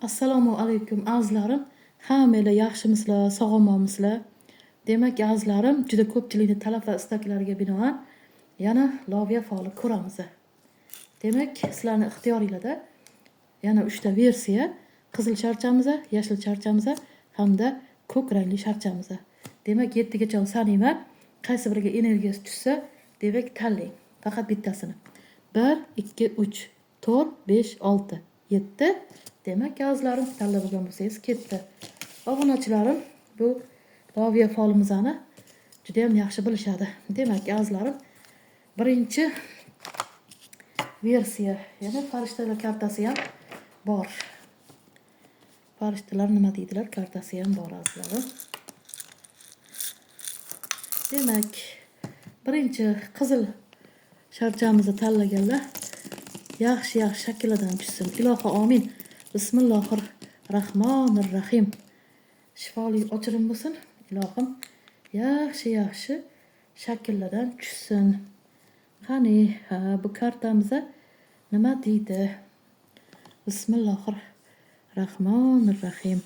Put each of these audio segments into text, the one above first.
Assalomu alaykum azizlarim. Hammanglar yaxshimisizlar, sog'-omonmisizlar? Demak, azizlarim, juda ko'pchilikni talab va istaklariga binoan yana loviya foli ko'ramiz. Demak, sizlarni ixtiyoringlarda yana 3 ta versiya: qizil sharchamiz, yashil sharchamiz hamda ko'k rangli sharchamiz. Demak, 7 gacha sanayman. Qaysi biriga energiyasi tushsa, demak tanlang. Faqat bittasini. 1 2 3 4 5 6 7. Demak, azizlarim, tanlab olgan bo'lsangiz ketdi. Obunachilarim bu loviya folimizni juda ham yaxshi bilishadi. Demak, azizlarim, birinchi versiya, ya'ni farishtalar kartasi ham bor. Farishtalar nima deydilar kartasi ham bor azizlarim. Demak, birinchi qizil sharchamizni tanlaganlar yaxshi-yaxshi shakllardan tushsin. Ilohi omin. Bismillahir Rahmonir Rahim. Shifoli ochirim bo'lsin. Ilohim yaxshi-yaxshi shakllardan tushsin. Qani, bu kartamizda nima deydi? Bismillahir Rahmonir Rahim.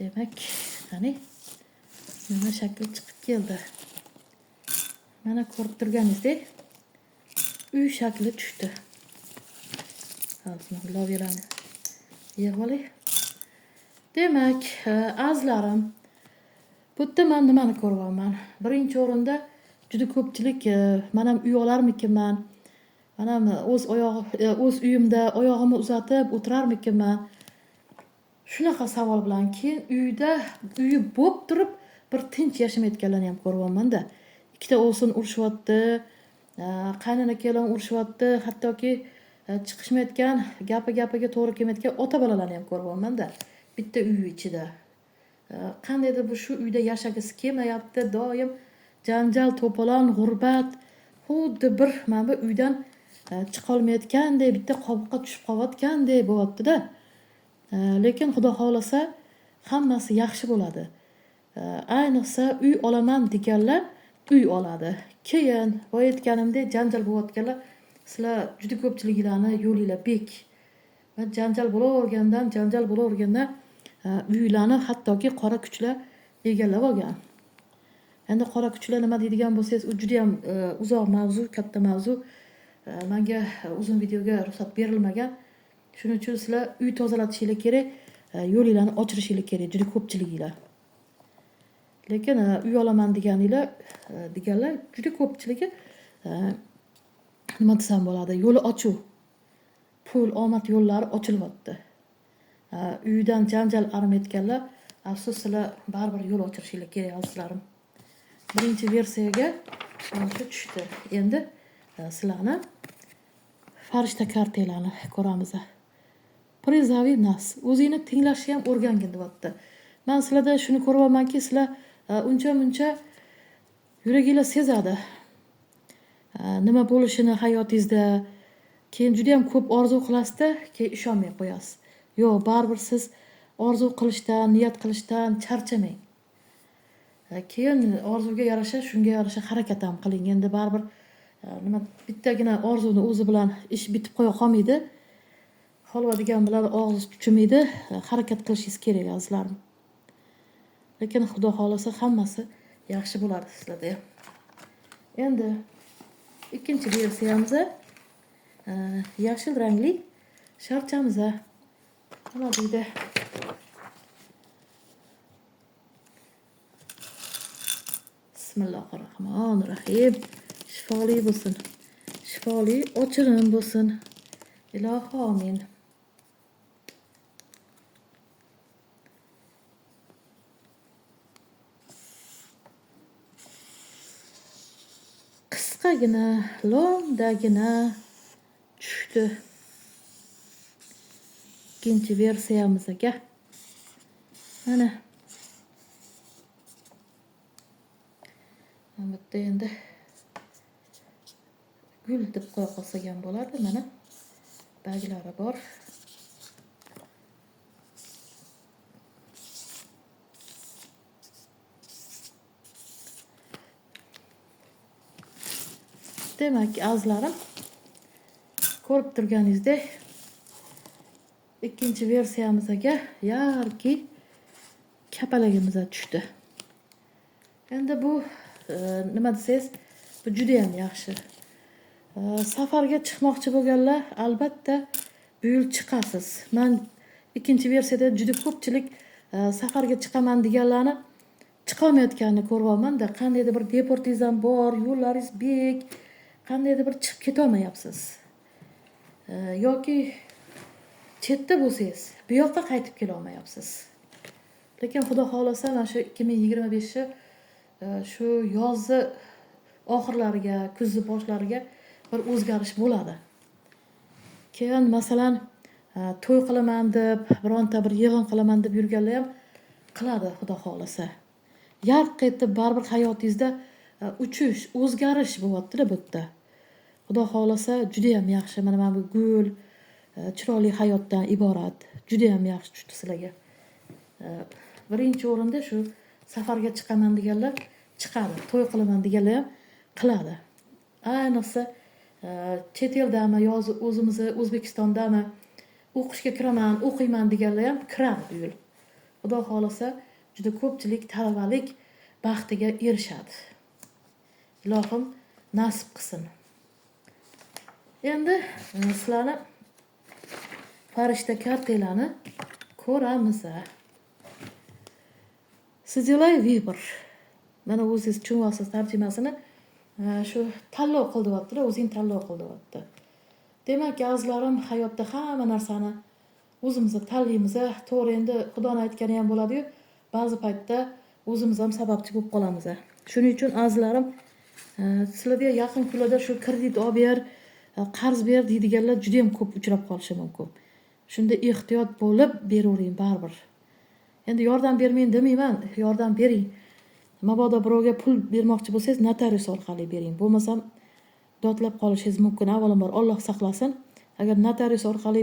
Demak, qani nima shakl chiqib keldi? Mana ko'rib turganingizdek uy shakli tushdi. Hozir loviyalarni yig'ib olay. Demak, azizlarim, bu yerda men nimani ko'ryapman? Birinchi o'rinda juda ko'pchilik men ham uy olarmikinman, men ham o'z uyimda oyog'imni uzatib o'tirarmikinman? Shunaqa savol bilan keyin uyda uyi bo'lib turib bir tinch yashamayotganlarni ham ko'ryapman-da. Ikkita o'g'sin urushyapti, qaynona kelin urushyapti, hattoki chiqishmayotgan, gapi-gapiga to'g'ri kelmayotgan ota bolalarni ham ko'ryapman-da. Bitta uy ichida. Qandaydir bu shu uyda yashagisi kelmayapti, doim janjal, to'polon, g'urbat, xuddi bir mana bu uydan chiqolmayotgandek, bitta qobiqqa tushib qolayotgandek bo'lyapti-da. Lekin Xudo xohlasa hammasi yaxshi bo'ladi. Ayniqsa uy olaman deganlar uy oladi. Keyin boya aytganimdek janjal bo'layotganlar, sizlar juda ko'pchiliginglarni yo'linglar bek. Va janjal bo'lavergandan uylarni hattoki qora kuchlar egallab olgan. Endi qora kuchlar nima deydigan bo'lsangiz, u juda ham uzoq mavzu, katta mavzu. Menga uzun videoga ruxsat berilmagan. Shuning uchun sizlar uy tozalatishinglar kerak, yo'linglarni ochirishinglar kerak, juda ko'pchiliginglar. Lekin uy olaman deganinglar, deganlar juda ko'pchiligi nima desam bo'ladi, yo'li ochuv. Pul, omad yo'llari ochilyapti. Uydan janjal armayotganlar, afsus, sizlar baribir yo'l ochirishinglar kerak, azizlarim. Birinchi versiyaga mana shu tushdi. Endi sizlarni farishta kartalarini ko'ramiz. Prizavi nas. O'zingni tinglashni ham o'rgangin deyapti. Men sizlarda shuni ko'ryapmanki, sizlar uncha-muncha yuraginglar sezadi. Nima bo'lishini hayotingizda, keyin juda ham ko'p orzu qilasizda, keyin ishonmay qo'yasiz. Yo'q, baribir siz orzu qilishdan, niyat qilishdan charchamang. Keyin orzuga yarasha, shunga yarasha harakat ham qiling. Endi baribir nima bittagina orzuni o'zi bilan ish bitib qo'ya qolmaydi. Holva degan bilan og'iz tuchmaydi. Harakat qilishingiz kerak, azizlarim. Lekin Xudo xohlasa hammasi yaxshi bo'ladi sizlarda ham. Endi ikkinchi versiyamiz yashil rangli sharchamiz. Nima deydi? Bismillahirrohmanirrohim. Shifoli bo'lsin. Shifoli ochirim bo'lsin. Ilohi omin. Qisqagina, lo'ndagina tushdi. Ikkinchi versiyamizga. Mana. Bu yerda endi gul deb qo'ya qolsak ham bo'ladi. Mana barglari bor. Demak, azizlarim, ko'rib turganingizdek ikkinchi versiyamizga yarki kapalagimiz tushdi. Endi bu nima desangiz, bu juda ham yaxshi. Safarga chiqmoqchi bo'lganlar albatta bu yil chiqasiz. Men ikkinchi versiyada juda ko'pchilik safarga chiqaman deganlarni chiqolmayotganini ko'ryapman-da. Qandaydir bir deportingiz ham bor, yo'llaringiz bek, qandaydir bir chiqib ketolmayapsiz. Yoki chetda bo'lsangiz, bu yoqqa qaytib kela olmayapsiz. Lekin Xudo xohlasa mana shu 2025 shu yozni oxirlariga, kuzni boshlariga bir o'zgarish bo'ladi. Keyin masalan, to'y qilaman deb, bironta bir yig'in qilaman deb yurganlar ham qiladi, Xudo xohlasa. Yarq etib baribir hayotingizda uchish, o'zgarish bo'lyapti-da bu yerda. Xudo xohlasa juda ham yaxshi. Mana bu gul, chiroyli hayotdan iborat. Juda ham yaxshi tushdi sizlarga. Birinchi o'rinda shu safarga chiqaman deganlar chiqadi, to'y qilaman deganlar ham qiladi. Ayniqsa chet eldami yo o'zimizni O'zbekistondami o'qishga kiraman, o'qiyman deganlar ham kiradi bu yil. Xudo xohlasa juda ko'pchilik talabalik baxtiga erishadi. Ilohim nasib qilsin. Endi sizlarni farishta kartalarni ko'ramiz. Сделай выбор. Mana o'zingiz tushunyapsiz tarjimasini. Shu tanlov qil deyapti-da, o'zing tanlov qil deyapti. Demak, azizlarim, hayotda hamma narsani o'zimiz tanlaymiz. To'g'ri, endi Xudoni aytgani ham bo'ladi-yu, ba'zi paytda o'zimiz ham sababchi bo'lib qolamiz. Shuning uchun azizlarim, sizlarga yaqin kunlarda shu kredit olib ber, qarz ber deydiganlar juda ham ko'p uchrab qolishi mumkin. Shunda ehtiyot bo'lib beravering baribir. Endi yordam bermang demayman, yordam bering. Mabodo birovga pul bermoqchi bo'lsangiz, notarius orqali bering. Bo'lmasam dodlab qolishingiz mumkin. Avvalambor Alloh saqlasin. Agar notarius orqali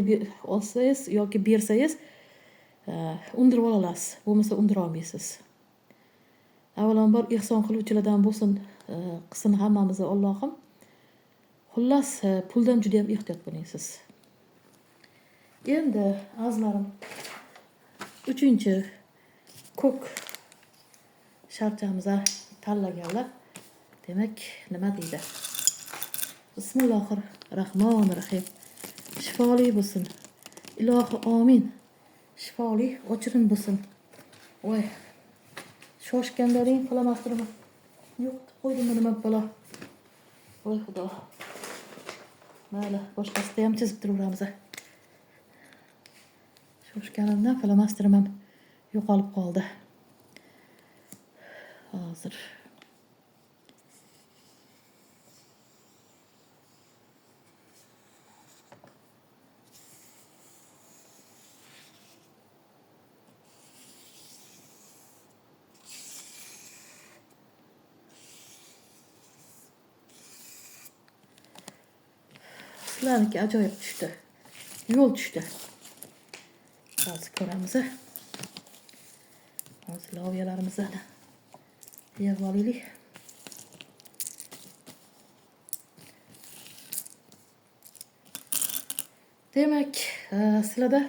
olsangiz yoki bersangiz, undirib ola olasiz. Bo'lmasa undira olmaysiz. Avvalambor ehson qiluvchilardan bo'lsin, qilsin hammamizni Allohim. Xullas, puldan juda ham ehtiyot bo'ling siz. Endi azizlarim, 3-chi ko'k sharchamizni tanlaganlar, demak, nima deydi? Bismillahirrohmanirrohim. Shifoli bo'lsin. Ilohi amin. Shifoli ochirin bo'lsin. Voy. Shoshganlaring qilamasdirmi? Yo'q, qo'ydimmi nima balo? Voy Xudo. Mayli, boshqasida ham chizib turaveramiz. Shoshganimdan filomasterim ham yo'qolib qoldi. Hozir. Sizlarniki ajoyib tushdi. Yo'l tushdi. Hozir ko'ramiz. Hozir loviyalarimizni yig'ib olaylik. Demak, sizlarda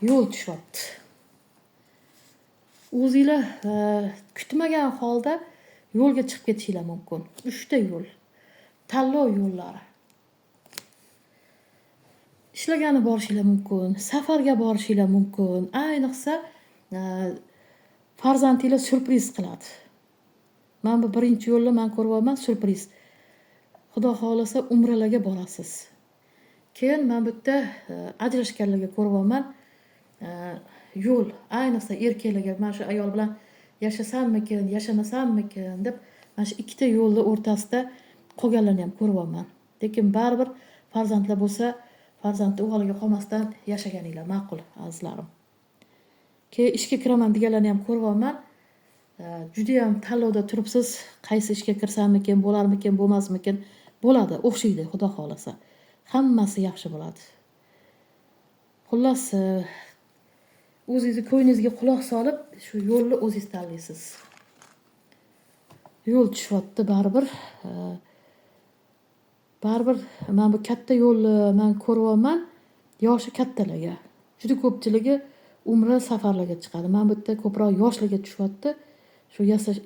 yo'l tushyapti. O'zinglar kutmagan holda yo'lga chiqib ketishinglar mumkin. 3 ta yo'l. Tanlov yo'llari. Ishlagani borishinglar mumkin, safarga borishinglar mumkin. Ayniqsa, farzandinglar syurpriz qiladi. Men bu birinchi yo'lni men ko'ryapman, syurpriz. Xudo xohlasa umralarga borasiz. Keyin men bu yerda ajrashganlarga ko'ryapman, yo'l, ayniqsa erkaklarga mana shu ayol bilan yashasammikin, yashamasammikin deb mana shu ikkita yo'lni o'rtasida qolganlarni ham ko'ryapman. Lekin baribir farzandlar bo'lsa, Farzandni uvoliga qolmasdan yashaganinglar ma'qul, azizlarim. Keyin ishga kiraman deganlarni ham ko'ryapman. Judayam tanlovda turibsiz, qaysi ishga kirsammikin, bo'larmikin, bo'lmasmikin. Bo'ladi, o'xshaydi, xudo xohlasa. Hammasi yaxshi bo'ladi. Xullas, o'zingizni ko'nglingizga quloq solib, shu yo'lni o'zingiz tanlaysiz. Yo'l tushyapti baribir. Baribir mana bu katta yo'lni man ko'ryapman, yoshi kattalarga. Juda ko'pchiligi umra safarlarga chiqadi. Mana bu yerda ko'proq yoshlarga tushyapti. Shu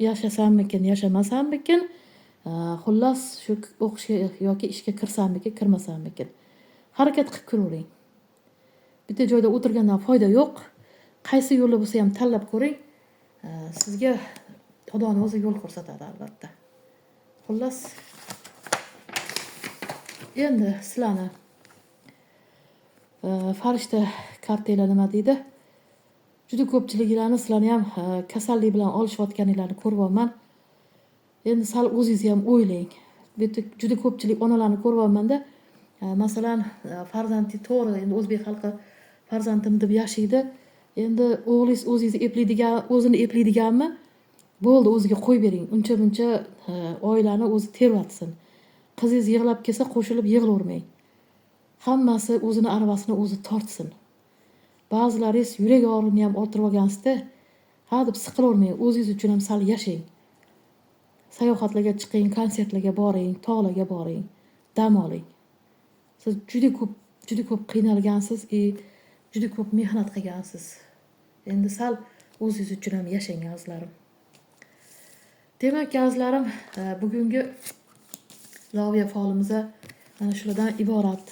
yashasammikin, yashamasammikin, xullas shu o'qishga yoki ishga kirsammikin, kirmasammikin. Harakat qilib ko'ravering. Bitta joyda o'tirgandan foyda yo'q. Qaysi yo'lni bo'lsa ham tanlab ko'ring. Sizga Xudoni o'zi yo'l ko'rsatadi albatta. Xullas, endi sizlarni farishta kartanglar nima deydi? Juda ko'pchiliginglarni sizlarni ham kasallik bilan olishayotganinglarni ko'ryapman. Endi sal o'zingizni ham o'ylang. Bu yerda juda ko'pchilik onalarni ko'ryapmanda. Masalan, farzandi to'g'ri, endi o'zbek xalqi farzandim deb yashaydi. Endi o'g'lingiz o'zingizni eplaydigan, o'zini eplaydiganmi? Bo'ldi, o'ziga qo'yib bering. Uncha buncha oilani o'zi tervatsin. Qizingiz yig'lab kelsa, qo'shilib yig'lavermang. Hammasi o'zini aravasini o'zi tortsin. Ba'zilaringiz yurak og'rig'ini ham orttirib olgansizda, ha deb siqilavermang, o'zingiz uchun ham sal yashang. Sayohatlarga chiqing, konsertlarga boring, tog'larga boring, dam oling. Siz juda ko'p, juda ko'p qiynalgansiz, juda ko'p mehnat qilgansiz. Endi sal o'zingiz uchun ham yashang, azizlarim. Demak, azizlarim, bugungi loviya folimiz mana shulardan iborat.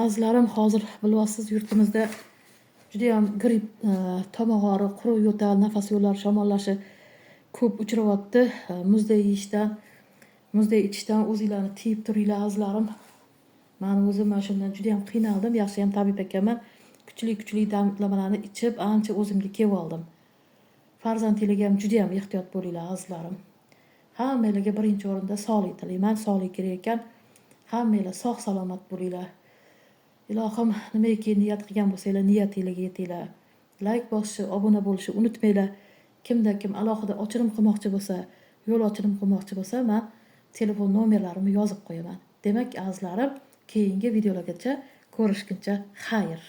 Azizlarim, hozir bilyapsiz, yurtimizda judayam gripp, tomoq og'riq, quruq yo'tal, nafas yo'llari shamollashi ko'p uchrayapti. Muzday yeyishdan, muzday ichishdan o'zinglarni tiyib turinglar, azizlarim. Men o'zim mana shundan juda ham qiynaldim. Yaxshi ham tabib ekanman. Kuchli-kuchli damlamalarni ichib, ancha o'zimga kelib oldim. Farzandinglarga ham juda ham ehtiyot bo'linglar, azizlarim. Hammanglarga birinchi o'rinda sog'lik tilayman. Sog'lik kerak ekan. Hammanglar sog' salomat bo'linglar. Ilohim, nimaiki niyat qilgan bo'lsanglar, niyatinglarga yetinglar. Like bosishni, obuna bo'lishni unutmanglar. Kimda kim alohida ochirim qilmoqchi bo'lsa, yo'l ochirim qilmoqchi bo'lsa, men telefon nomerlarimni yozib qo'yaman. Demak, azizlarim, keyingi videolargacha ko'rishguncha xayr.